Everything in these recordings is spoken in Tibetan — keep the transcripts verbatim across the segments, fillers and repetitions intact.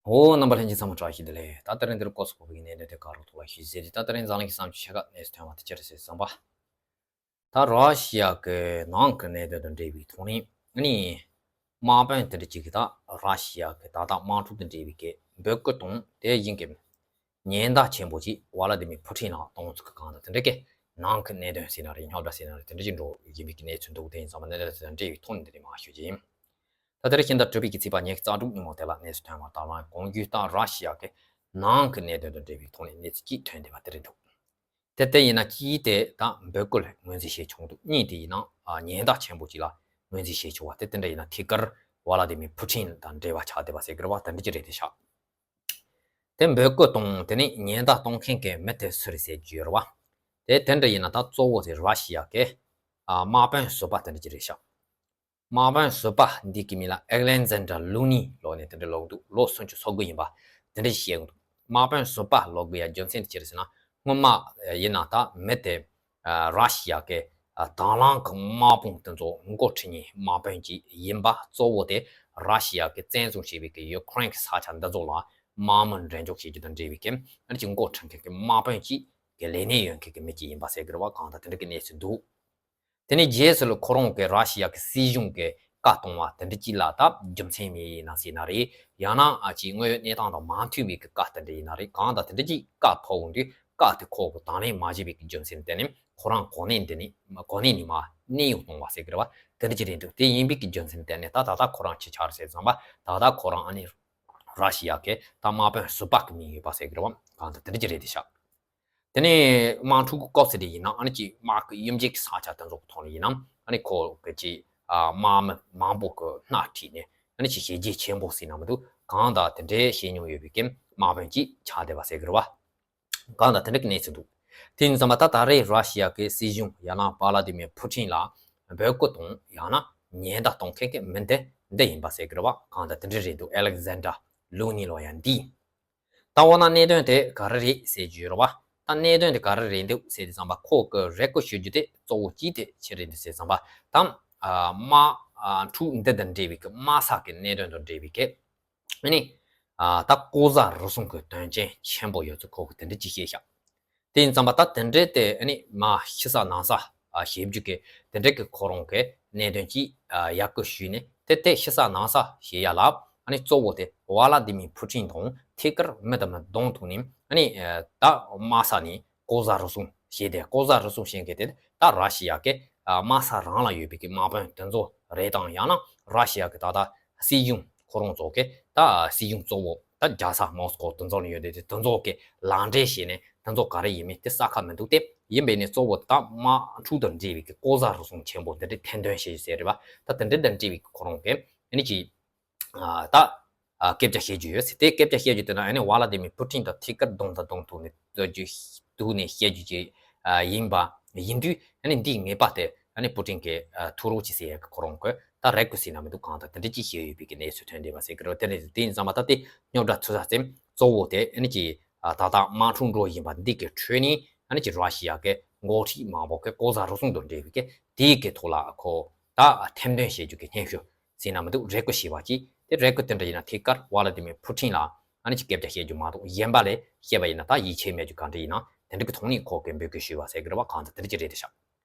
འོ། རྣམ་པ་ལྷན་རྒྱས་ཚང་མ་བཀྲ་ཤིས་བདེ་ལེགས། ད་དེ་རིང་འདིར་སྐོར་སོགས་པའི་གནད་དོན་དེ་ག་རོགས་ཐོག་ལ་ཞུས་ཟེར་ཏེ། ད་དེ་རིང་འཛམ་གླིང་གི་བསམ་སྤྱོད་ཆེ་ཁག་གནས་སུ་ཐོན་པ་དེ་ཅི་རེད་ཟེར་བསམ་པ། ད་ར་ཤི་ཡ་གི་ནང་གི་གནད་དོན་དང་འབྲེལ་བའི་ཐོག་ནས་ཨ་ནི་དམག་དཔོན་དེ་འདྲ་ཅིག་གིས་ད་ར་ཤི་ཡ་གི་ད་ལྟ་དམག་འཁྲུག་དང་འབྲེལ་བའི་གི་འབོད་སྐུལ་དང་དེ་བཞིན་གྱི་ཉེན་བརྡ་ཆེན་པོ་ཅིག་ཝ་ལ་དི་མིར་ཕུ་ཁྲིན་ལ་གཏོང་ཚུལ་གྱི་སྒང་དང་དེ་འདྲ་གི་ནང་གི་གནད་དོན་ཟེར་ན་རེད། རྙོག་དྲ་ཟེར་ན་རེད། དེ་འདྲ་ཅིག་འགྲོ་བཞིན་པའི་གི་གནས་ཚུལ་འདུག་དེ་ཡིན་ཙང་མ་གནད་དོན་དེ་དང་འབྲེལ་བའི་ཐོག་ནས་འདི་ནས་མར་ཞུ་རྒྱུ་ཡིན། ད་དེ་རིང་ཕྱི་ཟླ་དྲུག་པའི་གི་ཚེས་པ་ཉི་ཤུ་རྩ་དྲུག་ཉིན་མོ་དེ་ལ་གནས་སུ་ཐོན་པ་ལྟར་ལ་གོང་རྒྱུ་ད་ར་ཤི་ཡ་གི་ནང་གི་གནད་དོན་དང་འབྲེལ་བའི་ཐོག་ནས་གནས་ཚུལ་གཅིག་ཐོན་བསྡད་པ་དེ་རེད་འདུག་དེ་དེ་ཡིན་ན་གཅིག་དེ་ད་འབོད་སྐུལ་ངོས་འཛིན་བྱས་བྱུང་འདུག་གཉིས་དེ་ཡིན་ན་ཉེན་བརྡ་ཆེན་པོ་ཅིག་ལ་ངོས་འཛིན་བྱས་བྱུང་བ་དེ་དེ་འདྲ་ཡིན་ན་ཐད་ཀར་ཝ་ལ་དི་མིར་ཕུ་ཁྲིན་དང་འབྲེལ་བ་ཆགས་བསྡད་པ་ཟེར་གི་རེད་བ། དེ་འདྲ་ཅིག་རེད་དེ་ཤག་དེ་འབོད་སྐུལ་དང་དེ་ནས་ཉེན་བརྡ་གཏོང་མཁན་གྱི་མི་དེ་སུ་རེད་ཟེར་རྒྱུ་ཡོད་རེད་བ། དེ་དེ་འདྲ་ཡིན་ན་ད་གཙོ་བོ་དེ་ར་ཤི་ཡ་གི་དམག་དཔོན་ཟུར་པ་དེ་འདྲ་ཅིག་རེད་ཤག་དམག་དཔོན་ཟུར་པ་འདི་གི་མིང་ལ་ཨེག་ལན་ཛན་ཌར་ལུ་ནི་ལོ་ནས་དེ་འདྲ་ལོག་འདུག་ལོ་སུམ་ཅུ་སོ་དགུ་ཡིན་པ་དེ་འདྲ་བཤད་འདུག་དམག་དཔོན་ཟུར་པ་ལོག་དགོས་ཡ་རྒྱུ་མཚན་དེ་ཅི་རེད་ཟེར་ན། སྔོན་མ་ཡིན་ན་ད་མི་དེ་ར་ཤི་ཡ་གི་དང་བླངས་གི་དམག་དཔུང་དེ་ཚོ་འགོ་ཁྲིད་མཁན་དམག་དཔོན་ཅིག་ཡིན་པ། གཙོ་བོ་དེ་ར་ཤི་ཡ་གི་བཙན་བཟུང་བྱས་པའི་གི་ཡུ་ཁུ་རེན་གི་ས་ཆ་འདི་ཚོ་ལ་དམག་མི་འགྲན་ཞུགས་བྱེད་རྒྱུ་དང་འབྲེལ་བའི་གི་ཨ་ནི་ཅིག་འགོ་ཁྲིད་མཁན་གི་དམག་དཔོན་ཅིག་གི་ལས་གནས་ཡོད་མཁན་གི་མི་ཅིག་ཡིན་པ་ཟེར་གི་རེད་བ། གང་ལྟར་དེ་འདྲ་གི་གནས་ཚུལ་འདུག་དེ་ནས་རྗེས་སུ་ལ་ཁོ་རང་གིས་ར་ཤི་ཡ་གི་སྲིད་གཞུང་གི་བཀའ་གཏོང་བ་དེ་འདྲ་ཅིག་ལ་ད་རྒྱུ་མཚན་མེད་ཡིན་ན་ཟེར་ན་རེད། ཡང་ན་ཨ་ཅིག་དངོས་ཡོད་གནས་སྟངས་དང་མ་མཐུན་པའི་གི་བཀའ་དེ་འདྲ་ཡིན་ན་རེད། གང་ལྟར་དེ་འདྲ་ཅིག་བཀའ་ཕོག་འོང་དུས་བཀའ་དེ་ཁོ་གིས་དང་ལེན་མ་བྱས་པའི་གི་རྒྱུ་མཚན་དེ་ནི་ཁོ་རང་གོ་གནས་འདི་ནས་གོ་གནས་ནས་མར་གནས་དབྱུང་གཏོང་བ་ཟེར་གི་རེད་བ། དེ་འདྲ་ཅིག་རེད་འདུག་དེ་ཡིན་པའི་གི་རྒྱུ་མཚན་དེ་ནི་ད་ད་ལྟ་ཁོ་རང་ཅི་ཆགས་རེད་ཟེར་ཙམ་པ། ད་ལྟ་ཁོ་རང་ཨ་ནི་ར་ཤི་ཡ་གི་ད་དམག་དཔོན་ཟུར་པ་གི་མིང་ཡོད་པ་ཟེར་གི་རེད་བ། གང་ལྟར་དེ་འདྲ་ཅིག་རེད་དེ་ཤག་དེ་ནས་དམག་འཁྲུག་གི་སྐབས་སུ་དེ་ཡིན་ན་ཨ་ནི་ཅིག་དམག་གི་ཡུལ་འགྱེད་ཀྱི་ས་ཆ་དེ་ཚོ་གི་ཐོག་ནས་ཡིན་ན་ཨ་ནི་ཁོ་གི་ཅིག་དམག་མི་མང་པོ་གི་སྣ་ཁྲིད་ནས་ཨ་ནི་ཅིག་ཞེ་རྒྱས་ཆེན་པོ་ཟེར་ན་མི་འདུག་གང་ལྟར་དེ་འདྲའི་བྱེད་མྱོང་ཡོད་པའི་གི་དམག་དཔོན་ཅིག་ཆགས་བསྡད་པ་ཟེར་གི་རེད་བ། གང་ལྟར་དེ་འདྲ་གི་གནས་ཚུལ་འདུག་དེ་ཡིན་ཙམ་པ་ད་ད་རེས་ར་ཤི་ཡ་གི་སྲིད་གཞུང་ཡང་ན་ཝ་ལ་དི་མིར་ཕུ་ཁྲིན་ལ་འབོད་སྐུལ་དང་ཡང་ན་ཉེན་བརྡ་གཏོང་མཁན་གི་མི་འདི་འདི་ཡིན་པ་ཟེར་གི་རེད་བ། གང་ལྟར་དེ་འདྲ་རེད་འདུག་ཨེ་ལེག་ཛན་ཌར་ལུ་ནི་ལོ་ཡ་འདི། ད་འོ་ན་གནད་དོན་དེ་ག་རེ་རེད་ཟེར་རྒྱུ་ཡོད་རེད་བ། ད་གནད་དོན་དེ་ག་རེ་རེད་འདུག་ཟེར་དུས་ཙམ་པ་ཁོ་གི་རེ་སྐུལ་ཞུ་རྒྱུ་དེ་གཙོ་བོ་གཅིག་དེ་ཆི་རེད་འདུག་ཟེར་ཙམ་པ། ད་དམག་འཁྲུག་འདི་དང་འབྲེལ་བའི་གི་དམག་ས་གི་གནད་དོན་དང་འབྲེལ་བའི་གི་ཨ་ནི་ད་ལྐོག་ཟ་རུལ་སུངས་གི་དོན་རྐྱེན་ཆེན་པོ་ཡོད་ཚུལ་ཁོ་གི་དེ་འདྲ་ཅིག་བཤད་ཤག་དེ་ཡིན་ཙམ་པ་ད་དེ་འདྲའི་དེ་ཨ་ནི་མ་ཕྱི་ས་ནང་ས་ཞེ་རྒྱུ་གི་དེ་འདྲའི་གི་ཁོ་རང་གི་གནད་དོན་གྱིས་ཡར་སྐུལ་ཞུས་ནས་དེ་དེ་ཕྱི་ས་ནང་ས་ཞེས་ཡ་ལ་ཨ་ནི་གཙོ་བོ་དེ་ཝ་ལ་དི་མིར་ཕུ་ཁྲིན་དང་ཐད་ཀར་མི་དང་མི་གདོང་ཐུག་ནས་ཨ་ནི་ད་དམག་ས་ནས་ལྐོག་ཟ་རུལ་སུངས་བྱས་ཏེ། ལྐོག་ཟ་རུལ་སུངས་བྱེད་མཁན་དེ་ད་ར་ཤི་ཡ་གི་དམག་ས་རང་ལ་ཡོད་པའི་གི་དམག་དཔོན་དེ་ཚོ་རེད་དང་ཡང་ན་ར་ཤི་ཡ་གི་ད་ལྟ་སྲིད་གཞུང་ཁོ་རང་ཚོ་གི་ད་སྲིད་གཞུང་གཙོ་བོ་ད་རྒྱལ་ས་མོ་སི་ཀོ་དེ་ཚོ་ལ་ཡོད་དེ་དེ་ཚོ་གི་ལག་འབྲེལ་བྱས་ནས་དེ་ཚོ་ག་རེ་ཡིན་མིན་དེ་གསལ་ཁ་མི་འདུག་སྟེ། ཡིན་པས་ནས་གཙོ་བོ་ད་དམག་འཁྲུག་དང་འབྲེལ་བའི་གི་ལྐོག་ཟ་རུལ་སུངས་ཆེན་པོ་འདི་འདྲའི་ཐེར་འདོན་བྱེད་ཟེར་རེད་བ། ད་དེ་འདྲའི་དང་འབྲེལ་བའི་གི་ཁོ་རང་གི་ཨ་ནི་ཅིག་ད་སྐད་ཆ་བཤད་རྒྱུ་ཡོད་ཟེར། དེ་སྐད་ཆ་བཤད་རྒྱུ་དེ་ན་ཨ་ནི་ཝ་ལ་དི་མིར་ཕུ་ཁྲིན་དང་ཐད་ཀར་གདོང་དང་གདོང་ཐུག་ནས་ཐུག་ནས་བཤད་རྒྱུ་ཅིག་ཡིན་པ་ཡིན་དུས། ཨ་ནི་འདིའི་ངེས་པ་དེ་ཨ་ནི་ཕུ་ཁྲིན་གྱིས་ཐུགས་རོགས་བྱེད་ཟེར་ཡ་གི་ཁོ་རང་གི་ད་རེ་སྐུལ་ཟེར་ན་མི་འདུག་གང་ལྟར་དེ་འདྲ་ཅིག་བཤད་ཡོད་པའི་གི་གནས་ཚུལ་ཐོན་བསྡད་པ་ཟེར་གི་རེད། དེ་ནས་དེ་ཡིན་ཙམ་པ་ད་དེ་རྙོག་དྲ་ཚུད་ས་ཙམ་གཙོ་བོ་དེ་ཨ་ནི་ཅིག་ད་ལྟ་དམག་འཁྲུག་འགྲོ་བཞིན་པ་འདི་གི་ཁྲོད་ནས་ཨ་ནི་ཅིག་ར་ཤི་ཡ་གི་འགོ་ཁྲིད་མང་པོ་གི་ལྐོག་ཟ་རུལ་སུངས་དང་འབྲེལ་བའི་གི་དེའི་གི་ཐོག་ལ་ཁོ་ད་ཐེར་འདོན་བྱེད་རྒྱུ་གི་སྙན་ཞུ་ཟེར་ན་མི་འདུག་རེ་སྐུལ་བྱས་པ་ཅིག་དེ་རེ་སྐུལ་དེ་འདྲ་ཡིན་ན་ཐད་ཀར་ཝ་ལ་དི་མིར་ཕུ་ཁྲིན་ལ་ཨ་ནི་ཅིག་སྐད་ཆ་བཤད་རྒྱུ་མ་གཏོགས་གཞན་པ་ལ་བཤད་པ་ཡིན་ན་ད་ཡིད་ཆེས་མེད་རྒྱུ་ག་འདྲ་ཡིན་ན་དེ་འདྲ་གི་ཐོག་ནས་ཁོ་གི་འབོད་སྐུལ་ཞུས་པ་ཟེར་གི་རེད་བ། གང་ལྟར་དེ་འདྲ་ཅིག་རེད་དེ་ཤག་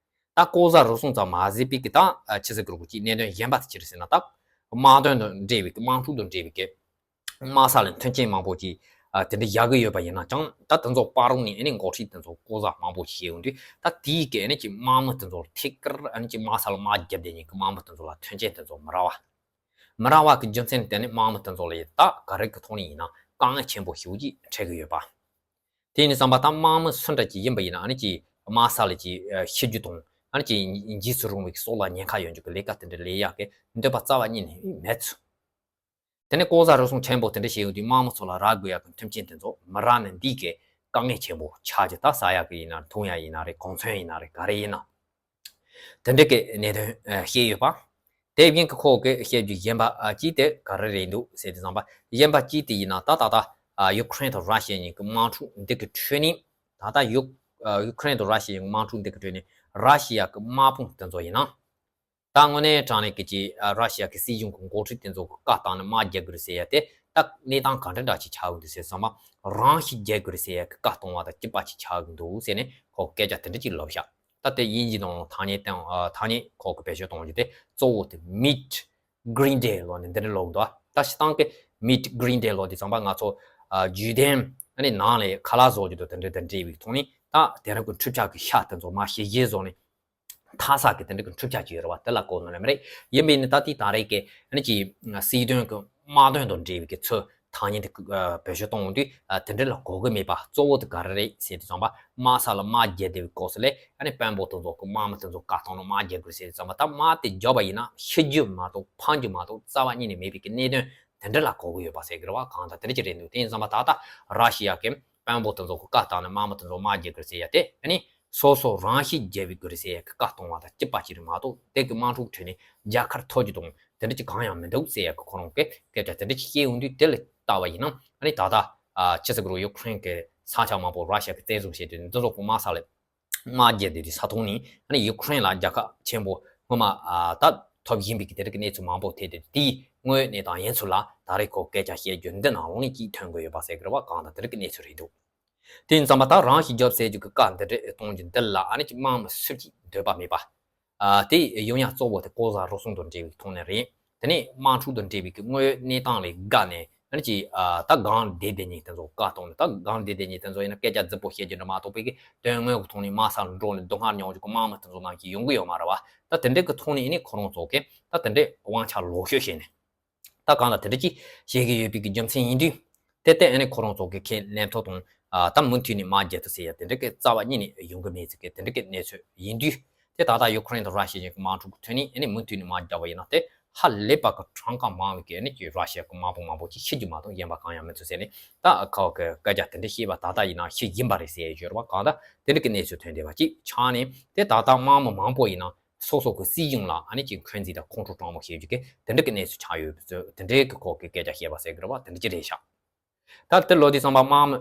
ད་ལྐོག་ཟ་རུལ་སུངས་ཙམ་མ་ཟད་པའི་གི་ད་ཆི་ཟེར་གི་རེད་གོ་ཅིག་གནད་དོན་གཞན་པ་དེ་ཅི་རེད་ཟེར་ན། ད་དམག་དོན་དང་འབྲེལ་བའི་གི་དམག་འཁྲུག་དང་འབྲེལ་བའི་གི་དམག་ས་ལ་མཐུན་རྐྱེན་མང་པོ་ཅིག་ཨ་དེ་འདྲ་ཡག་གི་ཡོད་པ་ཡིན་ན་ཅང་ད་དེ་ཚོ་སྤར་རོགས་ནས་ཨ་ནི་འགོ་ཁྲིད་དེ་ཚོ་ལྐོག་ཟ་མང་པོ་ཞིག་བྱས་ཡོང་དུས། ད་དེའི་གི་ཨ་ནི་ཅིག་དམག་མི་དེ་ཚོར་ཐད་ཀར་ཨ་ནི་ཅིག་དམག་ས་ལ་དམག་རྒྱབ་བསྡད་མཁན་གི་དམག་མི་དེ་ཚོ་ལ་མཐུན་རྐྱེན་དེ་ཚོ་མི་རག་པ། མི་རག་པ་གི་རྒྱུ་མཚན་དེ་ནི་དམག་མི་དེ་ཚོ་ལ་ཡི་ད་ག་རེ་གི་ཐོག་ནས་ཡིན་ན་དཀའ་ངལ་ཆེན་པོ་ཞེ་པོ་ཅིག་འཕྲད་གི་ཡོད་པ། དེ་ཡིན་ཙམ་པ་ད་དམག་མི་སུ་འདྲ་ཅིག་ཡིན་པ་ཡིན་ན་ཨ་ནི་ཅིག་དམག་ས་ལ་ཅིག་ཤི་རྒྱུ་དང་ཨ་ནི་ཅིག་འཇིགས་སུ་རུང་བའི་སྲོག་ལ་ཉེན་ཁ་ཡོང་རྒྱུ་གི་ལས་ཀ་དེ་འདྲ་ལས་ཡག་གི་འདོད་པ་རྩ་བ་ཉིད་ནས་མེད་ཚུལ། དེ་ནས་ལྐོག་ཟ་རུལ་སུངས་ཆེན་པོ་དེ་འདྲ་བྱས་ཡོང་དུས་དམག་མི་ཚོ་ལ་རག་དགོས་ཡག་གི་མཐུན་རྐྱེན་དེ་ཚོ་མི་རག་ནས་འདི་གི་དཀའ་ངལ་ཆེན་པོ་ཆགས་ཀྱི། ད་ཟ་ཡག་གི་ཡིན་ན་འཐུང་ཡག་ཡིན་ན་རེད། གོ་མཚོན་ཡིན་ན་རེད། ག་རེ་ཡིན་ན། དེ་འདྲ་གི་གནད་དོན་བཤད་ཡོད་པ། དེ་བཞིན་གི་ཁོ་གི་བཤད་རྒྱུ་གཞན་པ་ཅིག་དེ་ག་རེ་རེད་འདུག་ཟེར་དུས་ཙམ་པ། གཞན་པ་ཅིག་དེ་ཡིན་ན་ད་ད་ད་ཡུ་ཁུ་རེན་དང་ར་ཤི་ཡ་གཉིས་ཀྱི་དམག་འཁྲུག་འདི་གི་ཁྲོད་ནས་ད་ད་ཡུ་ཡུ་ཁུ་རེན་དང་ར་ཤི་ཡའི་དམག་འཁྲུག་འདི་གི་ཁྲོད་ནས་ར་ཤི་ཡ་གི་དམག་དཔུང་དེ་ཚོ་ཡིན་ན། ད་དངོས་གནས་དྲང་གནས་ཀྱི་ཅིག་ཨ་ར་ཤི་ཡ་གི་སྲིད་གཞུང་གི་འགོ་ཁྲིད་དེ་ཚོ་གི་བཀའ་བཏང་ནས་དམག་རྒྱག་དགོས་རེད་ཟེར་ཡ་དེ་ ད་གནས་སྟངས་ག་འདྲ་འདྲ་ཅིག་ཆགས་ཡོང་འདུག་ཟེར་ཙམ་པ། རང་ཤི་རྒྱག་དགོས་རེད་ཟེར་ཡ་གི་བཀའ་གཏོང་བ་དང་སྐྱིད་པ་ཅིག་ཆགས་ཡོང་འདུག་ཟེར་ནས་ཁོ་སྐད་ཆ་དེ་འདྲ་ཅིག་ལབ་ཤག་ད་དེ་དབྱིན་ཇི་ནང་ཐ་སྙད་བཏོན་ཨ། ཐ་སྙད་ཁོ་གི་བེད་སྤྱོད་གཏོང་རྒྱུ་དེ་གཙོ་བོ་དེ་མིད་གྷི་རིན་ཌེ་ལོ་ནས་འདི་འདྲ་ལབ་འདུག་ད་སྤྱིར་བཏང་གི་མིད་གྷི་རིན་ཌེ་ལོ་དེ་ཙམ་པ་ང་ཚོ་ཨ། ཇུས་འདེམས་ཨ་ནི་ནང་ལ་ཁ་ལག་བཟོ་རྒྱུ་དང་དེ་འདྲ་དང་འབྲེལ་བའི་ཐོག་ནས། ད་དེང་རབས་ཀྱི་འཕྲུལ་ཆས་ཀྱི་ཤ་དེ་ཚོ་མར་ཞལ་བཞེས་བཟོ་ནས་འཐག་ས་གི་དེ་འདྲ་གི་འཕྲུལ་ཆས་ཅིག་ཡོད་རེད་བ། དེ་ལ་གོ་ནོར་ལེ་མ་རེད། ཡིན་པས་ནི་ད་ལྟའི་ད་རེས་ཀྱི་ཨ་ནི་ཅིག་སྲིད་དོན་གྱི་དམག་དོན་དང་འབྲེལ་བའི་གི་ཚུལ་ཐ་སྙད་དེ་ཨ། བེད་སྤྱོད་གཏོང་དུས་ཨ། དེ་འདྲ་ལ་གོ་གི་མེད་པ། གཙོ་བོ་དེ་ག་རེ་རེད་ཟེར་དུས་ཙམ་པ། དམག་ས་ལ་དམག་རྒྱག་བསྡད་པའི་སྐབས་སུ་ལ་ཨ་ནི་དཔོན་པོ་དེ་ཚོ་གི་དམག་མི་དེ་ཚོ་བཀའ་བཏང་ནས་དམག་རྒྱག་དགོས་ཟེར་དུས་ཙམ་པ། ད་དམག་དེ་རྒྱག་པ་ཡིན་ན་ཤི་རྒྱུ་མ་གཏོགས་ཕམ་རྒྱུ་མ་གཏོགས་རྩ་བ་ཉིད་ནས་མེད་པའི་གི་གནད་དོན་དེ་འདྲ་ལ་གོ་གི་ཡོད་པ་ཟེར་གི་རེད་བ། གང་ལྟར་དེ་འདྲ་ཅིག་རེད་འདུག་དེ་ཡིན་ཙམ་པ་ད་ལྟ་ར་ཤི་ཡ་གི་དཔོན་པོ་དེ་ཚོ་གི་བཀའ་བཏང་ནས་དམག་མི་དེ་ཚོ་དམག་རྒྱག་དགོས་ཟེར་ཡ་དེ་ཨ་ནི། སོ་སོ་རང་ཤི་རྒྱག་པའི་དགོས་རེད་ཟེར་ཡ་གི་བཀའ་གཏོང་བ་དང་སྐྱིད་པ་ཅིག་རེད་མ་གཏོགས། དེ་གི་དམག་འཁྲུག་ཁྲོད་ནས་རྒྱལ་ཁ་ཐོབ་རྒྱུ་དང་དེ་འདྲ་ཅིག་གང་ཡང་མི་འདུག་ཟེར་ཡ་གི་ཁོ་རང་གི་སྐད་ཆ་དེ་འདྲ་ཅིག་བཤད་ཡོང་དུས། དེ་ལ་བལྟས་པ་ཡིན་ན་ཨ་ནི་ད་ལྟ་ཨ། ཅི་ཟེར་དགོས་རེད། ཡུ་ཀེ་རེན་གི་ས་ཆ་མང་པོ་ར་ཤི་ཡ་གི་བཙན་བཟུང་བྱས་དུས་འདི་ཚོ་གི་དམག་ས་ལ་དམག་རྒྱག་བསྡད་དུས་ས་ཐོག་ནས་ཨ་ནི་ཡུ་ཀེ་རེན་ལ་རྒྱལ་ཁ་ཆེན་པོ་སྔོན་མ་ཨ། ད་ཐོབ་བཞིན་པའི་གི་དེ་འདྲ་གི་གནས་ཚུལ་མང་པོ་ཐོན་དུས། དེའི་དངོས་ཡོད་གནས་སྟངས་ཡིན་ཚུལ་ལ་ད་རེས་ཁོ་སྐད་ཆ་བཤད་རྒྱུ་འདི་ནང་ལོགས་ནས་ཅིག་ཐོན་གི་ཡོད་པ་ཟེར་གི་རེད་བ། གང་ལྟར་དེ་འདྲ་གི་གནས་ཚུལ་རེད་འདུག་དེ་ཡིན་ཙང་མ་ད་རང་ཤི་རྒྱག་ཟེར་རྒྱུ་གི་བཀའ་འདི་འདྲ་གཏོང་རྒྱུ་འདི་ལ་ཨ་ནི་ཅིག་དམག་མི་སུ་གཅིག་འདོད་པ་མེད་པ། ཨ། དེ་ཡོང་ཡ་གཙོ་བོ་དེ་ལྐོག་ཟ་རུལ་སུངས་དང་འབྲེལ་བའི་ཐོག་ནས་རེད། དེ་ནས་དམག་འཁྲུག་དང་འབྲེལ་བའི་གི་དངོས་ཡོད་གནས་སྟངས་ལས་འགལ་ནས་ཨ་ནི་ཅིག་ཨ། ད་སྒང་བསྡད་བསྡད་མཁན་དེ་ཚོ་བཀའ་གཏོང་ནས། ད་སྒང་བསྡད་བསྡད་མཁན་དེ་ཚོ་ཡིན་ན་སྐད་ཆ་རྫིག་པོ་བཤད་རྒྱུ་འདྲ་མ་གཏོགས་པའི་གི་དོན་དངོས་ཀྱི་ཐོག་ནས་དམག་ས་ལ་འགྲོ་ནས་སྡུག་བསྔལ་མྱོང་རྒྱུ་གི་དམག་མི་དེ་ཚོ་ནང་གི་ཡོང་གི་ཡོད་མ་རེད་བ། ད་དེ་འདྲ་གི་ཐོག་ནས་ཨ་ནི་ཁོ་རང་ཚོ་གི་ད་དེ་འདྲའི་དབང་ཆ་ལོག་སྤྱོད་བྱས་ནས། ད་གང་ལ་དེ་འདྲ་ཅིག་བྱེད་ཀྱི་ཡོད་པའི་གི་རྒྱུ་མཚན་ཡིན་དུས། དེ་ལྟར་ཨ་ནི་ཁོ་རང་ཚོ་གི་ཁས་ལེན་ཐོག་དང་། ཨ། ད་མུ་མཐུད་ནས་དམག་རྒྱག་ཏུ་ཟེར་ཡ་དེ་འདྲ་གི་རྩ་བ་ཉིད་ནས་ཡོང་གི་མེད་ཟེར་གི་དེ་འདྲ་གི་གནས་ཚུལ་ཡིན་དུས། དེ་ད་ལྟ་ཡུ་ཀེ་རེན་དང་ར་ཤི་ཡ་གཉིས་ཀྱི་དམག་འཁྲུག་གི་ཁྲོད་ནས་ཨ་ནི་མུ་མཐུད་ནས་དམག་རྒྱག་པ་ཡིན་ན། དེ་ཧ་ལས་པ་གི་གྲངས་ཀ་མང་བའི་གི་ཨ་ནི་ཀྱི་ར་ཤི་ཡ་གི་དམག་དཔུང་མང་པོ་ཅིག་ཤི་རྒྱུ་མ་གཏོགས་གཞན་པ་གང་ཡང་མི་ཚོར་ཟེར་ནས། ད་ཁོ་གི་སྐད་ཆ་དེ་འདྲ་བཤད་པ་ད་ལྟ་ཡིན་ན་ཤི་བཞིན་པ་རེད་ཟེར་ཡོད་རེད་བ། གང་ལྟར་དེ་འདྲ་གི་གནས་ཚུལ་ཐོན་བསྡད་པ་ཅིག་ཆགས་ནས། དེ་ད་ལྟ་དམག་མི་མང་པོ་ཡིན་ན། སོ་སོ་གི་སྲིད་གཞུང་ལ་ཨ་ནི་ཅིག་འཁོན་འཛིན་དང་ཁོང་ཁྲོ་དྲག་མོ་བྱེད་རྒྱུ་གི་དེ་འདྲ་གི་གནས་ཚུལ་ཆགས་ཡོད་པ་ཚོ། དེ་འདྲའི་གི་ཁོ་གི་སྐད་ཆ་བཤད་པ་ཟེར་གི་རེད་བ། དེ་འདྲ་ཅིག་རེད་ཤག་ད་དེ་ལོ་དེ་ཙམ་པ་དམག་མི་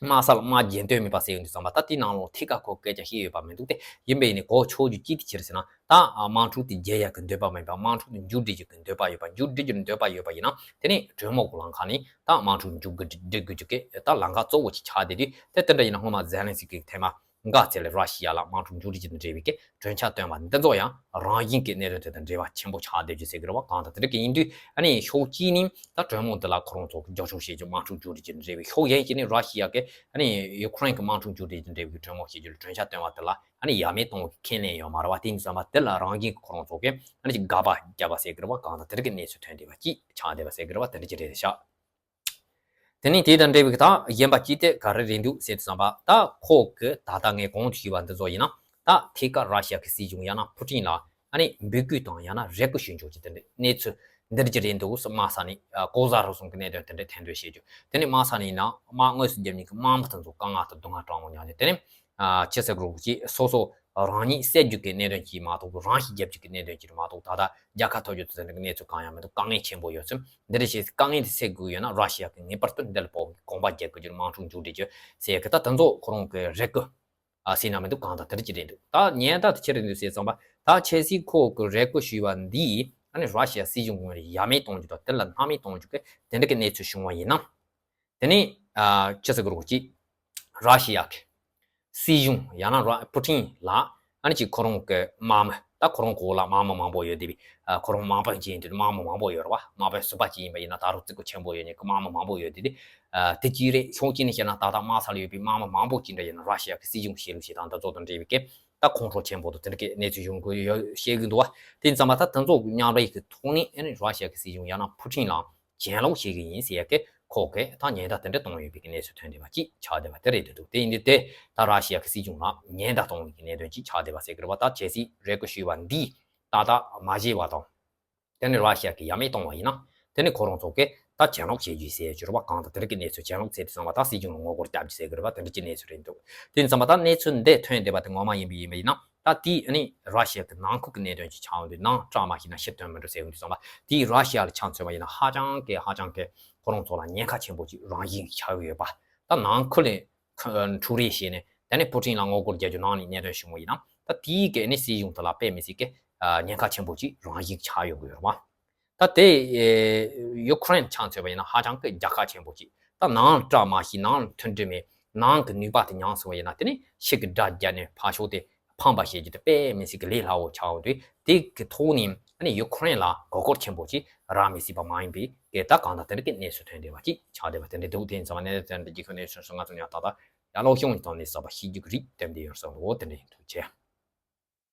དམག་ས་ལ་དམག་རྒྱག་འདོད་མེད་པ་ཟེར་ཡོང་དུས་ཙམ་པ། ད་དེའི་ནང་ལོགས་ཐད་ཀར་ཁོ་སྐད་ཆ་བཤད་ཡོད་པ་མི་འདུག་སྟེ། ཡིན་པས་ནི་གོ་ཆོད་རྒྱུ་ཅི་དེ་ཕྱིར་ཟེར་ན། ད་དམག་འཁྲུག་དེ་རྒྱག་ཡག་གི་འདོད་པ་མེད་པ། དམག་འཁྲུག་དེ་མཇུག་སྒྲིལ་རྒྱུ་གི་འདོད་པ་ཡོད་པ། མཇུག་སྒྲིལ་རྒྱུ་འདོད་པ་ཡོད་པ་ཡིན་ན། དེ་ནས་གྲོས་མོལ་གི་ལམ་ཁ་ནས་ད་དམག་འཁྲུག་མཇུག་སྒྲིལ་རྒྱུ་གི་ད་ལམ་ཁ་གཙོ་བོ་ཅིག་ཆགས་བསྡད་དུས། དེ་དེ་འདྲ་ཡིན་ན་སྔོན་མ་ཛེ་ལན་སི་ཀི་གིས་ཐེངས་མ་འགའ་ཚེ་ལ་ར་ཤི་ཡ་ལ་དམག་འཁྲུག་མཇུག་སྒྲིལ་གྱི་འབྲེལ་བའི་གི་གྲོས་འཆར་བཏོན་པ་འདི་ཚོ་ཡང་རང་བཞིན་གྱི་གནད་དོན་དེ་དང་འབྲེལ་བ་ཆེན་པོ་ཆགས་བསྡད་རྒྱུ་ཟེར་གི་རེད་བ། གང་ལྟར་དེ་འདྲ་གི་ཡིན་དུས། ཨ་ནི་ཕྱོགས་གཅིག་ནས་ད་གྲོས་མོལ་འདི་ལ་ཁོ་རང་ཚོ་གི་རྒྱབ་སྐྱོར་བྱེད་རྒྱུ། དམག་འཁྲུག་མཇུག་སྒྲིལ་གྱི་འབྲེལ་བའི། ཕྱོགས་གཞན་ཞིག་ནས་ར་ཤི་ཡ་གི་ཨ་ནི་ཡུ་ཀེ་རེན་གྱི་དམག་འཁྲུག་མཇུག་སྒྲིལ་གྱི་འབྲེལ་བའི་གི་གྲོས་མོལ་བྱེད་རྒྱུ་ལ་གྲོས་འཆར་བཏོན་པ་དེ་ལ་ཨ་ནི་ཡ་མེད་གཏོང་བའི་ཁས་ལེན་ཡོད་མ་རེད་བ། དེ་ཡིན་ཙང་མ་དེ་ལ་རང་བཞིན་གྱི་ཁོ་རང་ཚོ་གི་ཨ་ནི་ཅིག་དགག་པ་བརྒྱབ་པ་ཟེར་གི་རེད་བ། གང་ལྟར་དེ་འདྲ་གི་གནས་ཚུལ་ཐོན་བསྡད་པ་ཅིག་ཆགས་བསྡད་པ་ཟེར་གི་རེད་བ། དེ་འདྲ་ཅིག་རེད་ཤག་དེ་ནས་དེ་དང་འབྲེལ་བའི་ད་གཞན་པ་ཅིག་དེ་ག་རེ་རེད་འདུག་ཟེར་དུས་ཙམ་པ། ད་ཁོ་གི་ད་ལྟ་ངས་གོང་དུ་ཞུས་པ་འདི་ཚོ་ཡིན་ན། ད་ཐད་ཀར་ར་ཤི་ཡ་གི་སྲིད་གཞུང་ཡང་ན་ཕུ་ཀྲིན་ལ་ཨ་ནི་འབོད་སྐུལ་དང་ཡང་ན་རེ་སྐུལ་ཞུ་འཇོག་ཅིག་དེ་འདྲ་གནས་ཚུལ་འདི་འདྲ་ཅིག་རེད་འདུག་ཟེར། དམག་ས་ནས་ལྐོག་ཟ་རུལ་སུངས་ཀྱི་གནད་དོན་དེ་འདྲ་ཐེར་འདོན་བྱེད་རྒྱུ། དེ་ནས་དམག་ས་ནས་ཡིན་ན་དམག་དངོས་སུ་བརྒྱབ་མཁན་གྱི་དམག་མི་དེ་ཚོ་དཀའ་ངལ་དང་སྡུག་བསྔལ་དྲག་མོ་མྱངས་ནས། དེ་ནས་ཨ། ཅི་ཟེར་དགོས་རེད། ཅིག་སོ་སོ་རང་ཉིད་བསད་རྒྱུ་གི་གནད་དོན་ཅིག་མ་གཏོགས། རང་ཤི་རྒྱག་རྒྱུ་གི་གནད་དོན་ཅིག་མ་གཏོགས། ད་ལྟ་རྒྱལ་ཁ་ཐོབ་རྒྱུ་དེ་འདྲ་གི་གནས་ཚུལ་གང་ཡང་མི་འདུག་དཀའ་ངལ་ཆེན་པོ་ཡོད་ཚུལ་འདི་འདྲ་བཤད། དཀའ་ངལ་དེ་སེལ་དགོས་ཡོད་ན། ར་ཤི་ཡ་གིས་ངེས་པར་དུ་འདི་ལ་དཔའ་བོའི་གོམ་པ་རྒྱག་དགོས་རྒྱུ། དམག་འཁྲུག་མཇུག་སྒྲིལ་རྒྱུ་ཟེར་གི། ད་དེ་ཚོ་ཁོ་རང་གི་རེ་སྐུལ་ཨ་ཟེར་ན་མི་འདུག་གང་ལྟར་དེ་འདྲ་ཅིག་རེད་འདུག་ད་ཉེན་བརྡ་དེ་ཅི་རེད་འདུག་ཟེར་ཙམ་པ། ད་ཁྱེད་ཚོས་ཁོ་གི་རེ་སྐུལ་ཞུས་པ་འདིས་ཨ་ནི་ར་ཤི་ཡ་སྲིད་གཞུང་ངོས་ནས་ཡ་མེད་གཏོང་རྒྱུ་དང་། དེ་ལ་སྣང་མེད་གཏོང་རྒྱུ་གི་དེ་འདྲ་གི་གནས་ཚུལ་བྱུང་བ་ཡིན་ན། དེ་ནས་ཨ། ཅི་ཟེར་དགོས་རེད། ཅིག་ར་ཤི་ཡ་གི་སྲིད་གཞུང་ཡང་ན་ར། ཕུ་ཀྲིན་ལ་ཨ་ནི་ཅིག་ཁོ་རང་གི་དམག་མི། ད་ཁོ་རང་གོ་ལ་དམག་མི་མང་པོ་ཡོད་དེ་བས། ཨ། ཁོ་རང་དམག་དཔོན་ཅིག་ཡིན་དུས་དམག་མི་མང་པོ་ཡོད་རེད་བ། དམག་དཔོན་ཟུར་པ་ཅིག་ཡིན་པ་ཡིན་ན་ད་རུང་རྩིས་པ་ཆེན་པོ་ཡོད་མཁན་གྱི་དམག་མི་མང་པོ་ཡོད་དེ། དེ་ཨ། དེ་གཅིག་རེད། ཕྱོགས་གཅིག་ནས་བཤད་ན་ད་ལྟ་དམག་ས་ལ་ཡོད་པའི་དམག་མི་མང་པོ་ཅིག་འདྲ་ཡིན་ན་ར་ཤི་ཡ་གི་སྲིད་གཞུང་བྱེད་ལུགས་བྱེད་སྟངས་དེ་ཚོ་དང་འབྲེལ་བའི་གི་ད་ཁོང་ཁྲོ་ཆེན་པོ་དང་དེ་འདྲ་གི་གནས་ཚུལ་ཡོང་གི་ཡོད་བཤད་གི་འདུག་བ། དེ་ཙམ་པ་ད་དེ་ཚོ་མཉམ་འབྲེལ་གི་ཐོག་ནས་ཨ་ནི་ར་ཤི་ཡ་གི་སྲིད་གཞུང་ཡང་ན་ཕུ་ཀྲིན་ལ་གྱེན་ལོག་བྱེད་གི་ཡིན་ཟེར་ཡ་གི་ཁོ་གིས་ད་ཉེན་བརྡ་དེ་འདྲ་གཏོང་ཡོད་པའི་གི་གནས་ཚུལ་ཐོན་བསྡད་པ་ཅིག་ཆགས་བསྡད་པ་དེ་རེད་འདུག་དེ་ཡིན་དུས་དེ་ད་ར་ཤི་ཡ་གི་སྲིད་གཞུང་ལ་ཉེན་བརྡ་གཏོང་བའི་གི་གནད་དོན་ཅིག་ཆགས་བསྡད་པ་ཟེར་གི་རེད་བ། ད་གལ་སྲིད་རེ་སྐུལ་ཞུས་པ་འདིས་ཏག་ཏག་མ་བྱས་པ་དང་། དེ་ནས་ར་ཤི་ཡ་གིས་ཡ་མེད་གཏོང་བ་ཡིན་ན། དེ་ནས་ཁོ་རང་ཚོ་གིས་ད་གྱེན་ལོག་བྱེད་རྒྱུ་ཟེར་གྱི་རེད་བ། གང་ལྟར་དེ་འདྲ་གི་གནས་ཚུལ། གྱེན་ལོག་ཟེར་དུས་ཙམ་པ་ད་སྲིད་གཞུང་ལ་ངོ་རྒོལ་རྒྱབ་རྒྱུ་ཟེར་གི་རེད་བ། དེ་འདྲ་གི་གནས་ཚུལ་རེད་འདུག་དེ་ཙམ་པ་ད་གནས་ཚུལ་འདི་ཐོན་བསྡད་པ་དེ་ངོ་མ་ཡིན་པ་ཡིན་པ་ཡིན་ན། ད་དེ་ཨ་ནི་ར་ཤི་ཡ་གི་ནང་ཁུལ་གྱི་གནད་དོན་ཅིག་ཆགས་ཡོང་དུས། ནང་བཀྲ་མ་ཤིས་ན་ཕྱིར་ཐོན་མི་འགྲོ་ཟེར་ཡོང་དུས་ཙམ་པ། དེ་ར་ཤི་ཡ་ལ་ཆ་མཚོན་པ་ཡིན་ན་ཧ་ཅང་གི་ཧ་ཅང་གི་ཁོ་རང་ཚོ་ལ་ཉེན་ཁ་ཆེན་པོ་ཅིག་རང་བཞིན་གྱིས་ཆགས་ཡོད་པ། ད་ནང་ཁུལ་ནས་འཁྲུག་རེས་བྱས་ནས་དེ་ནས་ཕུ་ཀྲིན་ལ་ངོ་རྒོལ་རྒྱག་རྒྱུ། ནང་ནས་གནད་དོན་བྱུང་བ་ཡིན་ན། ད་དེའི་གི་ཨ་ནི་སྲིད་གཞུང་དེ་ལ་དཔེ་མི་སྲིད་གི་ཉེན་ཁ་ཆེན་པོ་ཅིག་རང་བཞིན་གྱིས་ཆགས་ཡོང་གི་ཡོད་རེད་བ། ད་དེ་ཡུ་ཁུ་རེན་ཆ་མཚོན་པ་ཡིན་ན་ཧ་ཅང་གི་རྒྱལ་ཁ་ཆེན་པོ་ཅིག་ད་ནང་བཀྲ་མ་ཤིས། ནང་མཐུན་སྒྲིལ་མེད། ནང་གི་ནུས་པ་དེ་ཉམས་སོང་བ་ཡིན་ན། དེ་ནི་ཕྱི་གི་དགྲ་རྒྱལ་ནས་ཕར་ཕྱོགས་དེ་ཕམ་པ་བྱེད་རྒྱུ་དེ་དཔེ་མི་སྲིད་ཀྱི་ལས་སླ་བོ་ཆགས་འོང་དུས། དེ་གི་ཐོག་ནས་ཨ་ནི་ཡུ་ཁུ་རེན་ལ་མགོ་སྐོར་ཆེན་པོ་ཅིག་རག་མི་སྲིད་པ་མ་ཡིན་པའི་གི་ད་གང་ལྟར་དེ་འདྲ་གི་གནས་སུ་ཐོན་བསྡད་པ་ཅིག་ཆགས་བསྡད་པ་དེ་འདྲ་འདུག་དེ་ཡིན་ཙང་ནས་དེ་འདྲ་གི་གནས་སུ་ང་ཚོ་ཡང་ད་ལྟ་ཡར་ལོག་གཞུང་གི་ཐོག་ནས་གསར་པ་ཤེས་རྒྱུ་གི་རིགས་དེ་འདྲ་ཡོད་བསམ་འདུག་དེ་འདྲ་ཡིན་འདུག་ཅེས།